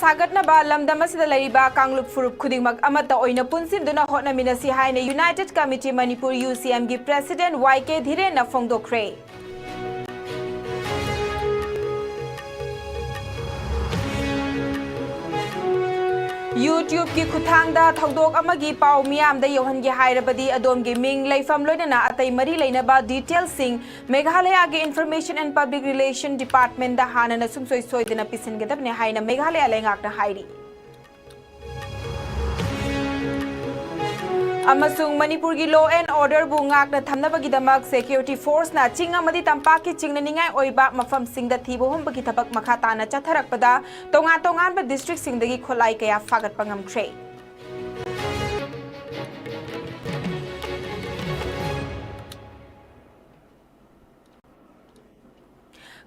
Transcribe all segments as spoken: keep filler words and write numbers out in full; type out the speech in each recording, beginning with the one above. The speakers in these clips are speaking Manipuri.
ꯁꯥꯒꯠꯅꯕ ꯂꯝꯗꯝ ꯑꯁꯤꯗ ꯂꯩꯔꯤꯕ ꯀꯥꯡꯂꯨꯞ ꯐꯨꯔꯨꯞ ꯈꯨꯗꯤꯡꯃꯛ ꯑꯃꯠꯇ ꯑꯣꯏꯅ ꯄꯨꯟꯁꯤꯟꯗꯨꯅ ꯍꯣꯠꯅꯃꯤꯟꯅꯁꯤ ꯍꯥꯏꯅ United Committee Manipur, UCM ꯒꯤ President ꯋꯥꯏ ꯀꯦ ꯙꯤꯔꯦꯟꯅ ꯐꯣꯡꯗꯣꯛꯈ꯭ꯔꯦ꯫ YouTube ꯀꯤ ꯈꯨꯠꯊꯥꯡꯗ ꯊꯧꯗꯣꯛ ꯑꯃꯒꯤ ꯄꯥꯎ ꯃꯤꯌꯥꯝꯗ ꯌꯧꯍꯟꯒꯦ ꯍꯥꯏꯔꯕꯗꯤ ꯑꯗꯣꯝꯒꯤ ꯃꯤꯡ, ꯂꯩꯐꯝ, ꯂꯣꯏꯅꯅ ꯑꯇꯩ ꯃꯔꯤ ꯂꯩꯅꯕ detail ꯁꯤꯡ ꯃꯦꯘꯥꯂꯌꯥꯒꯤ Information and Public Relation Department ꯗ ꯍꯥꯟꯅꯅ ꯁꯨꯡꯁꯣꯏ ꯁꯣꯏꯗꯅ ꯄꯤꯁꯤꯟꯒꯗꯕꯅꯤ ꯍꯥꯏꯅ ꯃꯦꯘꯥꯂꯌꯥ ꯂꯩꯉꯥꯛꯅ ꯍꯥꯏꯔꯤ꯫ ꯑꯃꯁꯨꯡ ꯃꯅꯤꯄꯨꯔꯒꯤ law and order ꯕꯨ ꯉꯥꯛꯅ ꯊꯝꯅꯕꯒꯤꯗꯃꯛ security force ꯅ ꯆꯤꯡ ꯑꯃꯗꯤ ꯇꯝꯄꯥꯛꯀꯤ ꯆꯤꯡꯅꯅꯤꯡꯉꯥꯏ ꯑꯣꯏꯕ ꯃꯐꯝꯁꯤꯡꯗ ꯊꯤꯕ ꯍꯨꯝꯕꯒꯤ ꯊꯕꯛ ꯃꯈꯥ ꯇꯥꯅ ꯆꯠꯊꯔꯛꯄꯗ ꯇꯣꯉꯥꯟ ꯇꯣꯉꯥꯟꯕ district ꯁꯤꯡꯗꯒꯤ ꯈꯨꯠꯂꯥꯏ ꯀꯌꯥ ꯐꯥꯒꯠꯄ ꯉꯝꯈ꯭ꯔꯦ꯫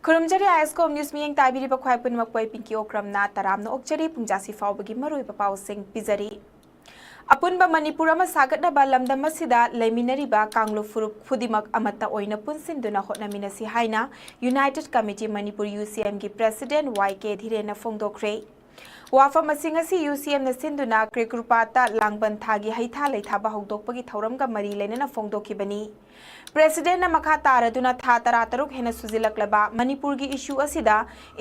ꯈꯨꯔꯨꯝꯖꯔꯤ, ISCOM News ꯃꯤꯠꯌꯦꯡ ꯇꯥꯕꯤꯔꯤꯕ ꯈ꯭ꯋꯥꯏ ꯄꯨꯝꯅꯃꯛꯄꯨ ꯑꯩ ꯄꯤꯡꯀꯤ ꯑꯣꯀ꯭ꯔꯝꯅ ꯇꯔꯥꯝꯅ ꯑꯣꯛꯆꯔꯤ꯫ ꯄꯨꯡꯖꯥꯁꯤ ꯐꯥꯎꯕꯒꯤ ꯃꯔꯨꯑꯣꯏꯕ ꯄꯥꯎꯁꯤꯡ ꯄꯤꯖꯔꯤ꯫ ꯑꯄꯨꯟꯕ ꯃꯅꯤꯄꯨꯔ ꯑꯃ ꯁꯥꯒꯠꯅꯕ ꯂꯝꯗꯝ ꯑꯁꯤꯗ ꯂꯩꯃꯤꯟꯅꯔꯤꯕ ꯀꯥꯡꯂꯨꯞ ꯐꯨꯔꯨꯞ ꯈꯨꯗꯤꯡꯃꯛ ꯑꯃꯠꯇ ꯑꯣꯏꯅ ꯄꯨꯟꯁꯤꯟꯗꯨꯅ ꯍꯣꯠꯅꯃꯤꯟꯅꯁꯤ ꯍꯥꯏꯅ United Committee Manipur, UCM ꯒꯤ President ꯋꯥꯏ ꯀꯦ ꯙꯤꯔꯦꯟꯅ ꯐꯣꯡꯗꯣꯛꯈ꯭ꯔꯦ꯫ ꯋꯥꯐꯝ ꯑꯁꯤꯡ ꯑꯁꯤ UCM ꯅ ꯁꯤꯟꯗꯨꯅ ꯀ꯭ꯔꯤꯀ꯭ꯔꯨꯄꯥꯠꯇ ꯂꯥꯡꯕꯟ ꯊꯥꯒꯤ ꯍꯩꯊꯥ ꯂꯩꯊꯥꯕ ꯍꯧꯗꯣꯛꯄꯒꯤ ꯊꯧꯔꯝꯒ ꯃꯔꯤ ꯂꯩꯅꯅ ꯐꯣꯡꯗꯣꯛꯈꯤꯕꯅꯤ꯫ President ꯅ ꯃꯈꯥ ꯇꯥꯔꯗꯨꯅ ꯊꯥ ꯇꯔꯥꯇꯔꯨꯛ ꯍꯦꯟꯅ ꯁꯨꯖꯤꯜꯂꯛꯂꯕ ꯃꯅꯤꯄꯨꯔꯒꯤ issue ꯑꯁꯤꯗ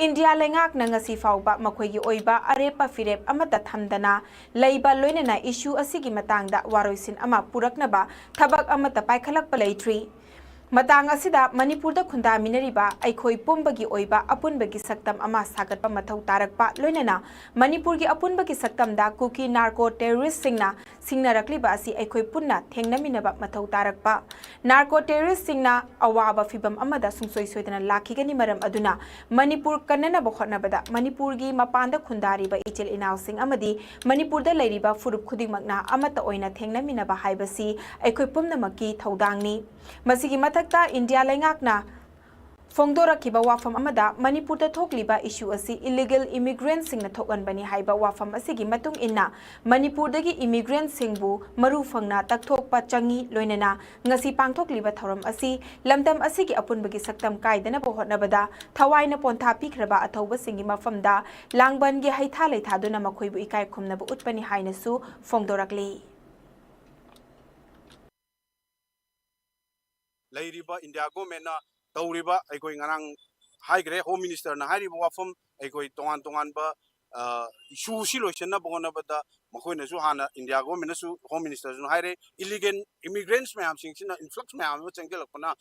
ꯏꯟꯗꯤꯌꯥ ꯂꯩꯉꯥꯛꯅ ꯉꯁꯤ ꯐꯥꯎꯕ ꯃꯈꯣꯏꯒꯤ ꯑꯣꯏꯕ ꯑꯔꯦꯞꯄ ꯐꯤꯔꯦꯞ ꯑꯃꯠꯇ ꯊꯝꯗꯅ ꯂꯩꯕ ꯂꯣꯏꯅꯅ issue ꯑꯁꯤꯒꯤ ꯃꯇꯥꯡꯗ ꯋꯥꯔꯣꯏꯁꯤꯟ ꯑꯃ ꯄꯨꯔꯛꯅꯕ ꯊꯕꯛ ꯑꯃꯠꯇ ꯄꯥꯏꯈꯠꯂꯛꯄ ꯂꯩꯇ꯭ꯔꯤ꯫ ꯃꯇꯥꯡ ꯑꯁꯤꯗ ꯃꯅꯤꯄꯨꯔꯗ ꯈꯨꯟꯗꯥꯃꯤꯟꯅꯔꯤꯕ ꯑꯩꯈꯣꯏ ꯄꯨꯝꯕꯒꯤ ꯑꯣꯏꯕ ꯑꯄꯨꯟꯕꯒꯤ ꯁꯛꯇꯝ ꯑꯃ ꯁꯥꯒꯠꯄ ꯃꯊꯧ ꯇꯥꯔꯛꯄ, ꯂꯣꯏꯅꯅ ꯃꯅꯤꯄꯨꯔꯒꯤ ꯑꯄꯨꯟꯕꯒꯤ ꯁꯛꯇꯝꯗ ꯀꯨꯀꯤ narco terrorist ꯁꯤꯡꯅ ꯁꯤꯡꯅꯔꯛꯂꯤꯕ ꯑꯁꯤ ꯑꯩꯈꯣꯏ ꯄꯨꯟꯅ ꯊꯦꯡꯅꯃꯤꯟꯅꯕ ꯃꯊꯧ ꯇꯥꯔꯛꯄ꯫ Narco terrorist ꯁꯤꯡꯅ ꯑꯋꯥꯕ ꯐꯤꯚꯝ ꯑꯃꯗ ꯁꯨꯡꯁꯣꯏ ꯁꯣꯏꯗꯅ ꯂꯥꯛꯈꯤꯒꯅꯤ꯫ ꯃꯔꯝ ꯑꯗꯨꯅ ꯃꯅꯤꯄꯨꯔ ꯀꯟꯅꯅꯕ ꯍꯣꯠꯅꯕꯗ ꯃꯅꯤꯄꯨꯔꯒꯤ ꯃꯄꯥꯟꯗ ꯈꯨꯟꯗꯥꯔꯤꯕ ꯏꯆꯤꯜ ꯏꯅꯥꯎꯁꯤꯡ ꯑꯃꯗꯤ ꯃꯅꯤꯄꯨꯔꯗ ꯂꯩꯔꯤꯕ ꯐꯨꯔꯨꯞ ꯈꯨꯗꯤꯡꯃꯛꯅ ꯑꯃꯠꯇ ꯑꯣꯏꯅ ꯊꯦꯡꯅꯃꯤꯟꯅꯕ ꯍꯥꯏꯕꯁꯤ ꯑꯩꯈꯣꯏ ꯄꯨꯝꯅꯃꯛꯀꯤ ꯊꯧꯗꯥꯡꯅꯤ꯫ ꯃꯁꯤꯒꯤ ꯃꯊꯛꯇ ꯏꯟꯗꯤꯌꯥ ꯂꯩꯉꯥꯛꯅ ꯐꯣꯡꯗꯣꯔꯛꯈꯤꯕ ꯋꯥꯐꯝ ꯑꯃꯗ ꯃꯅꯤꯄꯨꯔꯗ ꯊꯣꯛꯂꯤꯕ issue ꯑꯁꯤ illegal immigrantꯁꯤꯡꯅ ꯊꯣꯛꯍꯟꯕꯅꯤ ꯍꯥꯏꯕ ꯋꯥꯐꯝ ꯑꯁꯤꯒꯤ ꯃꯇꯨꯡ ꯏꯟꯅ ꯃꯅꯤꯄꯨꯔꯗꯒꯤ immigrantꯁꯤꯡꯕꯨ ꯃꯔꯨ ꯐꯪꯅ ꯇꯛꯊꯣꯛꯄ ꯆꯪꯏ꯫ ꯂꯣꯏꯅꯅ ꯉꯁꯤ ꯄꯥꯡꯊꯣꯛꯂꯤꯕ ꯊꯧꯔꯝ ꯑꯁꯤ ꯂꯝꯗꯝ ꯑꯁꯤꯒꯤ ꯑꯄꯨꯟꯕꯒꯤ ꯁꯛꯇꯝ ꯀꯥꯏꯗꯅꯕ ꯍꯣꯠꯅꯕꯗ ꯊꯋꯥꯏꯅ ꯄꯣꯟꯊꯥ ꯄꯤꯈ꯭ꯔꯕ ꯑꯊꯧꯕꯁꯤꯡꯒꯤ ꯃꯐꯝꯗ ꯂꯥꯡꯕꯟꯒꯤ ꯍꯩꯊꯥ ꯂꯩꯊꯥꯗꯨꯅ ꯃꯈꯣꯏꯕꯨ ꯏꯀꯥꯏ ꯈꯨꯝꯅꯕ ꯎꯠꯄꯅꯤ ꯍꯥꯏꯅꯁꯨ ꯐꯣꯡꯗꯣꯔꯛꯂꯤ꯫ ꯂꯩꯔꯤꯕ ꯏꯟꯗꯤꯌꯥ ꯒꯣꯔꯃꯦꯟꯅ ꯇꯧꯔꯤꯕ, ꯑꯩꯈꯣꯏ ꯉꯔꯥꯡ ꯍꯥꯏꯈ꯭ꯔꯦ, ꯍꯣꯝ ꯃꯤꯅꯤꯁꯇꯔꯅ ꯍꯥꯏꯔꯤꯕ ꯋꯥꯐꯝ, ꯑꯩꯈꯣꯏ ꯇꯣꯉꯥꯟ ꯇꯣꯉꯥꯟꯕ ꯏꯁꯨꯁꯤ ꯂꯣꯏꯁꯤꯟꯅꯕ ꯍꯣꯠꯅꯕꯗ ꯃꯈꯣꯏꯅꯁꯨ ꯍꯥꯟꯅ, ꯏꯟꯗꯤꯌꯥ ꯒꯣꯔꯃꯦꯟꯅꯁꯨ, ꯍꯣꯝ ꯃꯤꯅꯤꯁꯇꯔꯁꯨ ꯍꯥꯏꯔꯦ, illegal immigrants ꯃꯌꯥꯝꯁꯤꯡꯁꯤꯅ, influx ꯃꯌꯥꯝ ꯑꯃ ꯆꯪꯁꯤꯜꯂꯛꯄꯅ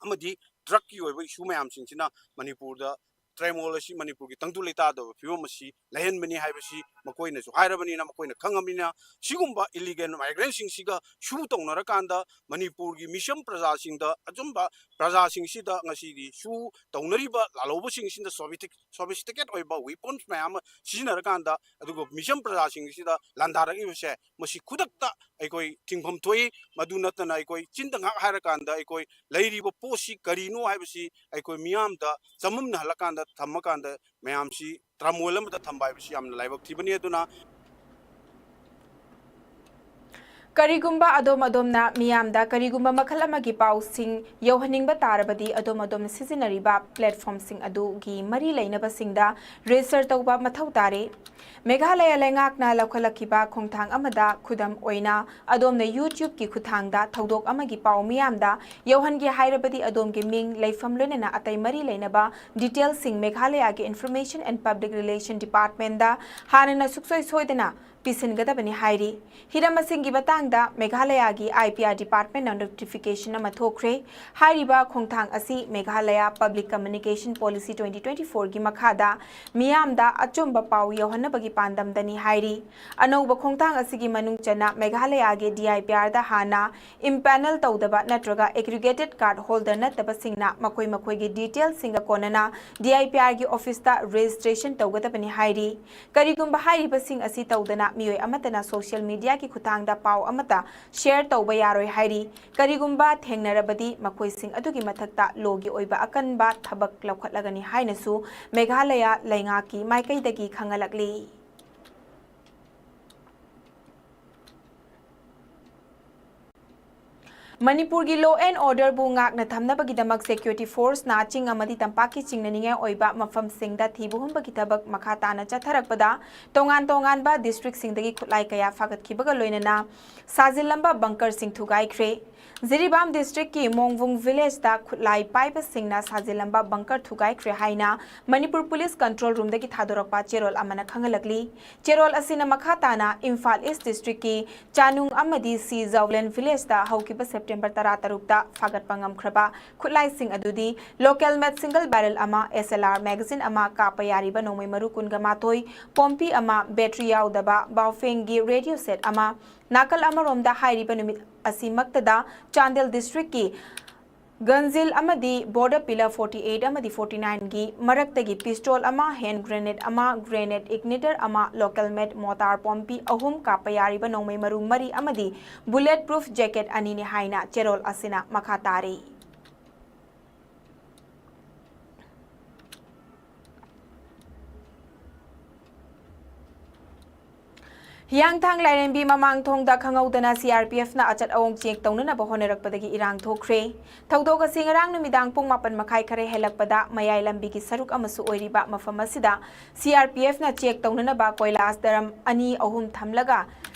ꯑꯃꯗꯤ ꯗ꯭ꯔꯒꯀꯤ ꯑꯣꯏꯕ ꯏꯁꯨ ꯃꯌꯥꯝꯁꯤꯡꯁꯤꯅ ꯃꯅꯤꯄꯨꯔꯗ ꯇ꯭ꯔꯦꯃꯣꯜ ꯑꯁꯤ, ꯃꯅꯤꯄꯨꯔꯒꯤ ꯇꯪꯗꯨ ꯂꯩꯇꯥꯗꯕ ꯐꯤꯕꯝ ꯑꯁꯤ ꯂꯩꯍꯟꯕꯅꯤ ꯍꯥꯏꯕꯁꯤ ꯃꯈꯣꯏꯅꯁꯨ ꯍꯥꯏꯔꯕꯅꯤꯅ, ꯃꯈꯣꯏꯅ ꯈꯪꯉꯕꯅꯤꯅ, ꯁꯤꯒꯨꯝꯕ illegal migrantꯁꯤꯡꯁꯤꯒ ꯁꯨ ꯇꯧꯅꯔꯀꯥꯟꯗ ꯃꯅꯤꯄꯨꯔꯒꯤ ꯃꯤꯆꯝ ꯄ꯭ꯔꯖꯥꯁꯤꯡꯗ, ꯑꯆꯨꯝꯕ ꯄ꯭ꯔꯖꯥꯁꯤꯡꯁꯤꯗ ꯉꯁꯤꯗꯤ ꯁꯨ ꯇꯧꯅꯔꯤꯕ ꯂꯥꯜꯍꯧꯕꯁꯤꯡꯁꯤꯅ sophistic-, sophisticated ꯑꯣꯏꯕ weapons ꯃꯌꯥꯝ ꯑꯃ ꯁꯤꯖꯤꯟꯅꯔꯀꯥꯟꯗ, ꯑꯗꯨꯒ ꯃꯤꯆꯝ ꯄ꯭ꯔꯖꯥꯁꯤꯡꯁꯤꯗ ꯂꯥꯟꯗꯥꯔꯛꯂꯤꯕꯁꯦ, ꯃꯁꯤ ꯈꯨꯗꯛꯇ ꯑꯩꯈꯣꯏ ꯊꯤꯡꯐꯝ ꯊꯣꯛꯏ꯫ ꯃꯗꯨ ꯅꯠꯇꯅ ꯑꯩꯈꯣꯏ ꯆꯤꯟꯗ ꯉꯥꯛ ꯍꯥꯏꯔꯀꯥꯟꯗ ꯑꯩꯈꯣꯏ ꯂꯩꯔꯤꯕ ꯄꯣꯠꯁꯤ ꯀꯔꯤꯅꯣ ꯍꯥꯏꯕꯁꯤ ꯑꯩꯈꯣꯏ ꯃꯤꯌꯥꯝꯗ ꯆꯃꯝꯅꯍꯜꯂꯀꯥꯟꯗ, ꯊꯝꯃꯀꯥꯟꯗ ꯃꯌꯥꯝꯁꯤ turmoil ꯑꯃꯗ ꯊꯝꯕ ꯍꯥꯏꯕꯁꯤ ꯌꯥꯝꯅ ꯂꯥꯏꯕꯛ ꯊꯤꯕꯅꯤ꯫ ꯑꯗꯨꯅ ꯀꯔꯤꯒꯨꯝꯕ ꯑꯗꯣꯝ ꯑꯗꯣꯝꯅ ꯃꯤꯌꯥꯝꯗ ꯀꯔꯤꯒꯨꯝꯕ ꯃꯈꯜ ꯑꯃꯒꯤ ꯄꯥꯎꯁꯤꯡ ꯌꯧꯍꯟꯅꯤꯡꯕ ꯇꯥꯔꯕꯗꯤ, ꯑꯗꯣꯝ ꯑꯗꯣꯝꯅ ꯁꯤꯖꯤꯟꯅꯔꯤꯕ platformꯁꯤꯡ ꯑꯗꯨꯒꯤ ꯃꯔꯤ ꯂꯩꯅꯕꯁꯤꯡꯗ register ꯇꯧꯕ ꯃꯊꯧ ꯇꯥꯔꯦ꯫ ꯃꯦꯘꯥꯂꯌꯥ ꯂꯩꯉꯥꯛꯅ ꯂꯧꯈꯠꯂꯛꯈꯤꯕ ꯈꯣꯡꯊꯥꯡ ꯑꯃꯗ ꯈꯨꯗꯝ ꯑꯣꯏꯅ, ꯑꯗꯣꯝꯅ YouTubeꯀꯤ ꯈꯨꯠꯊꯥꯡꯗ ꯊꯧꯗꯣꯛ ꯑꯃꯒꯤ ꯄꯥꯎ ꯃꯤꯌꯥꯝꯗ ꯌꯧꯍꯟꯒꯦ ꯍꯥꯏꯔꯕꯗꯤ, ꯑꯗꯣꯝꯒꯤ ꯃꯤꯡ, ꯂꯩꯐꯝ, ꯂꯣꯏꯅꯅ ꯑꯇꯩ ꯃꯔꯤ ꯂꯩꯅꯕ detailꯁꯤꯡ ꯃꯦꯘꯥꯂꯌꯥꯒꯤ Information and Public Relation Departmentꯗ ꯍꯥꯟꯅꯅ ꯁꯨꯡꯁꯣꯏ ꯁꯣꯏꯗꯅ ꯄꯤꯁꯤꯟꯒꯗꯕꯅꯤ ꯍꯥꯏꯔꯤ꯫ ꯍꯤꯔꯝ ꯑꯁꯤꯒꯤ ꯃꯇꯥꯡꯗ ꯃꯦꯘꯥꯂꯌꯥꯒꯤ IPR Departmentꯅ notification ꯑꯃ ꯊꯣꯛꯈ꯭ꯔꯦ꯫ ꯍꯥꯏꯔꯤꯕ ꯈꯣꯡꯊꯥꯡ ꯑꯁꯤ Meghalaya Public Communication Policy twenty twenty-fourꯒꯤ ꯃꯈꯥꯗ ꯃꯤꯌꯥꯝꯗ ꯑꯆꯨꯝꯕ ꯄꯥꯎ ꯌꯧꯍꯟꯅꯕꯒꯤ ꯄꯥꯟꯗꯝꯗꯅꯤ ꯍꯥꯏꯔꯤ꯫ ꯑꯅꯧꯕ ꯈꯣꯡꯊꯥꯡ ꯑꯁꯤꯒꯤ ꯃꯅꯨꯡ ꯆꯟꯅ ꯃꯦꯘꯥꯂꯌꯥꯒꯤ DIPRꯗ ꯍꯥꯟꯅ empanel ꯇꯧꯗꯕ ꯅꯠꯇ꯭ꯔꯒ aggregated card holder ꯅꯠꯇꯕꯁꯤꯡꯅ ꯃꯈꯣꯏ ꯃꯈꯣꯏꯒꯤ detailꯁꯤꯡꯒ ꯀꯣꯟꯅꯅ DIPRꯒꯤ officeꯇ registration ꯇꯧꯒꯗꯕꯅꯤ ꯍꯥꯏꯔꯤ꯫ ꯀꯔꯤꯒꯨꯝꯕ ꯍꯥꯏꯔꯤꯕꯁꯤꯡ ꯑꯁꯤ ꯇꯧꯗꯅ ꯃꯤꯑꯣꯏ ꯑꯃꯠꯇꯅ social media ꯒꯤ ꯈꯨꯠꯊꯥꯡꯗ ꯄꯥꯎ ꯑꯃꯠꯇ share ꯇꯧꯕ ꯌꯥꯔꯣꯏ ꯍꯥꯏꯔꯤ꯫ ꯀꯔꯤꯒꯨꯝꯕ ꯊꯦꯡꯅꯔꯕꯗꯤ ꯃꯈꯣꯏꯁꯤꯡ ꯑꯗꯨꯒꯤ ꯃꯊꯛꯇ law ꯒꯤ ꯑꯣꯏꯕ ꯑꯀꯟꯕ ꯊꯕꯛ ꯂꯧꯈꯠꯂꯒꯅꯤ ꯍꯥꯏꯅꯁꯨ ꯃꯦꯘꯥꯂꯌꯥ ꯂꯩꯉꯥꯛꯀꯤ ꯃꯥꯏꯀꯩꯗꯒꯤ ꯈꯪꯍꯜꯂꯛꯂꯤ꯫ ꯃꯅꯤꯄꯨꯔꯒꯤ law and order ꯕꯨ ꯉꯥꯛꯅ ꯊꯝꯅꯕꯒꯤꯗꯃꯛ security force ꯅ ꯆꯤꯡ ꯑꯃꯗꯤ ꯇꯝꯄꯥꯛꯀꯤ ꯆꯤꯡꯅꯅꯤꯡꯉꯥꯏ ꯑꯣꯏꯕ ꯃꯐꯝꯁꯤꯡꯗ ꯊꯤꯕ ꯍꯨꯝꯕꯒꯤ ꯊꯕꯛ ꯃꯈꯥ ꯇꯥꯅ ꯆꯠꯊꯔꯛꯄꯗ ꯇꯣꯉꯥꯟ ꯇꯣꯉꯥꯟꯕ district ꯁꯤꯡꯗꯒꯤ ꯈꯨꯠꯂꯥꯏ ꯀꯌꯥ ꯐꯥꯒꯠꯈꯤꯕꯒ ꯂꯣꯏꯅꯅ ꯁꯥꯖꯤꯜꯂꯝꯕ bunker ꯁꯤꯡ ꯊꯨꯒꯥꯏꯈ꯭ꯔꯦ꯫ ꯖꯤꯔꯤꯕꯥꯝ district ꯀꯤ ꯃꯣꯡꯕꯨꯡ village ꯇ ꯈꯨꯠꯂꯥꯏ ꯄꯥꯏꯕꯁꯤꯡꯅ ꯁꯥꯖꯤꯜꯂꯝꯕ bunker ꯊꯨꯒꯥꯏꯈ꯭ꯔꯦ ꯍꯥꯏꯅ ꯃꯅꯤꯄꯨꯔ police control room ꯗꯒꯤ ꯊꯥꯗꯣꯔꯛꯄ ꯆꯦꯔꯣꯜ ꯑꯃꯅ ꯈꯪꯍꯜꯂꯛꯂꯤ꯫ ꯆꯦꯔꯣꯜ ꯑꯁꯤꯅ ꯃꯈꯥ ꯇꯥꯅ ꯏꯝꯐꯥꯜ East district ꯀꯤ ꯆꯥꯅꯨꯡ ꯑꯃꯗꯤ ꯁꯤ ꯖꯥꯎꯂꯦꯟ village ꯇ ꯍꯧꯈꯤꯕ September ꯇꯔꯥꯇꯔꯨꯛꯇ ꯐꯥꯒꯠꯄ ꯉꯝꯈ꯭ꯔꯕ ꯈꯨꯠꯂꯥꯏꯁꯤꯡ ꯑꯗꯨꯗꯤ local made single barrel ꯑꯃ, S L R magazine ꯑꯃ, ꯀꯥꯞꯄ ꯌꯥꯔꯤꯕ ꯅꯣꯡꯃꯩ ꯃꯔꯨ ꯀꯨꯟꯒ ꯃꯥꯊꯣꯏ, ꯄꯣꯝꯄꯤ ꯑꯃ, battery ꯌꯥꯎꯗꯕ ꯕꯥꯎꯐꯦꯡꯒꯤ radio set ꯑꯃ, ꯅꯥꯀꯜ ꯑꯃꯔꯣꯝꯗ ꯍꯥꯏꯔꯤꯕ ꯅꯨꯃꯤꯠ ꯑꯁꯤꯃꯛꯇꯗ ꯆꯥꯟꯗꯦꯜ district ꯀꯤ ꯒꯟꯖꯤꯜ ꯑꯃꯗꯤ border pillar forty eight ꯑꯃꯗꯤ forty nine ꯒꯤ ꯃꯔꯛꯇꯒꯤ pistol ꯑꯃ, hand grenade ꯑꯃ, grenade igniter ꯑꯃ, local made mortar ꯄꯣꯝꯄꯤ ꯑꯍꯨꯝ, ꯀꯥꯞꯄ ꯌꯥꯔꯤꯕ ꯅꯣꯡꯃꯩ ꯃꯔꯨ ꯃꯔꯤ ꯑꯃꯗꯤ bullet proof jacket ꯑꯅꯤꯅꯤ ꯍꯥꯏꯅ ꯆꯦꯔꯣꯜ ꯑꯁꯤꯅ ꯃꯈꯥ ꯇꯥꯔꯤ꯫ ꯍꯤꯌꯥꯡꯊꯥꯡ ꯂꯥꯏꯔꯦꯝꯕꯤ ꯃꯃꯥꯡ ꯊꯣꯡꯗ ꯈꯪꯍꯧꯗꯅ C R P F ꯅ ꯑꯆꯠ ꯑꯋꯣꯡ check ꯇꯧꯅꯅꯕ ꯍꯣꯠꯅꯔꯛꯄꯗꯒꯤ ꯏꯔꯥꯡ ꯊꯣꯛꯈ꯭ꯔꯦ꯫ ꯊꯧꯗꯣꯛ ꯑꯁꯤ ꯉꯔꯥꯡ ꯅꯨꯃꯤꯗꯥꯡ ꯄꯨꯡ ꯃꯥꯄꯟ ꯃꯈꯥꯏ ꯈꯔ ꯍꯦꯜꯂꯛꯄꯗ ꯃꯌꯥꯏ ꯂꯝꯕꯤꯒꯤ ꯁꯔꯨꯛ ꯑꯃꯁꯨ ꯑꯣꯏꯔꯤꯕ ꯃꯐꯝ ꯑꯁꯤꯗ C R P F ꯅ check ꯇꯧꯅꯅꯕ ꯀꯣꯏꯂꯥꯁ ꯗꯔꯝ ꯑꯅꯤ ꯑꯍꯨꯝ ꯊꯝꯂꯒ